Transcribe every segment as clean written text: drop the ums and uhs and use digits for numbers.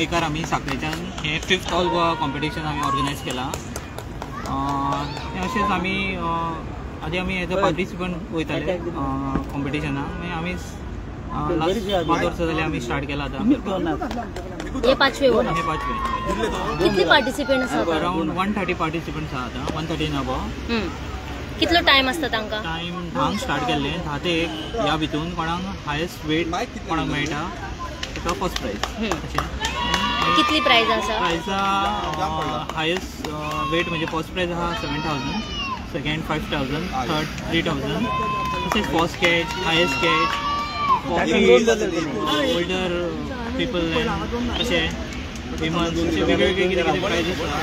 गोंयकार आमी साखळेच्यान हे 5th all Goa competition आमी ऑर्गनायज केला. अशेंच आमी आदी आमी एज अ पार्टिसिपंट वयताले कॉम्पिटिशनाक, मागीर आमी लास्ट 5 वर्सां जाली आमी स्टार्ट केला आतां. हे पांचवे वर्स. हे पांचवे. कितले पार्टिसिपंट आसा? अरावंड 130 पार्टिसिपंट्स आसा आतां, 130 अबोव. कितलो टायम आसता तांकां? टायम 10 स्टार्ट केल्ले, 10 ते 1 ह्या भितून कोणाक हायस्ट वेट कोणाक मेळटा ताका फर्स्ट प्रायज. अशें. कितली प्रायज आसा? प्रायजा हायस्ट वेट म्हणजे फर्स्ट प्रायज आहा 7,000, सेकंड 5,000, थर्ड 3,000. तशेंच first catch, highest catch, older people अशें विमन्स अशे वेगवेगळे कितें कितें प्रायजीस आसा.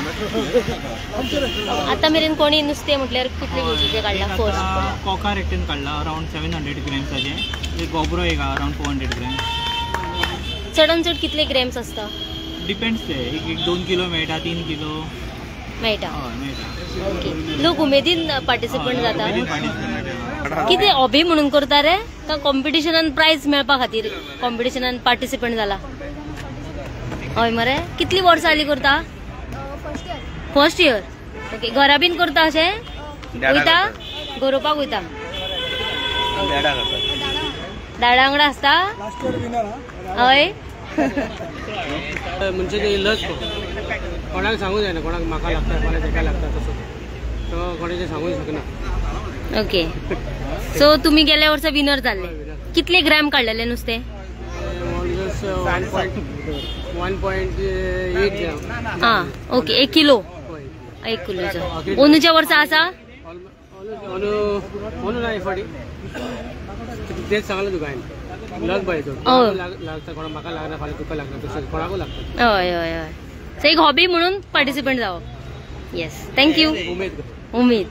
आतां मेरेन कोणी नुस्तें म्हटल्यार कितले केजीचें काडला फर्स्ट? कोकार एकटेन काडला अरावंड 700 ग्रॅम्साचें. एक गोबरो एक आहा अरावंड 400 ग्रॅम्स. चडान चड कितले ग्रॅम्स आसता? डिपेंड्स ते, एक एक 2 किलो मेळटा, 3 किलो मेळटा. हय मेळटा. ओके, लोक उमेदीन पार्टिसिपंट जाता. उमेदीन पार्टिसिपंट. कितें हॉबी म्हणून करता रे का कॉम्पिटिशनान प्रायज मेळपा खातीर कॉम्पिटिशनान पार्टिसिपंट जाला? हय मरे. कितली वर्सां जाली करता? First year. Okay, घरा बीन करता अशें? वयता गरोवपाक वयता? दाडा वांगडा आसता? हय. म्हणजे ते लस कोणाक सांगू जायना, कोणाक म्हाका लागता, कोणाक तेका लागता, तसो तो कोणाचें सांगूंक शकना. ओके, सो तुम्ही गेल्या वर्सा विनर जाल्ले. कितले ग्रॅम काडलेले नुस्तें? 1.8 ग्राम. आं ओके, 1 किलो. 1 किलोचो. अंदूच्या वर्सा आसा? अंदू ना फाटी तेच सांगलें तुका हांवें, लक बाय तो लागता, कोणाक म्हाका लागना, फाल्यां तुका लागना, तशें कोणाकूय लागता. हय हय हय. सो एक हॉबी म्हणून पार्टिसिपंट जावप. Yes, thank you. उमेद. उमेद.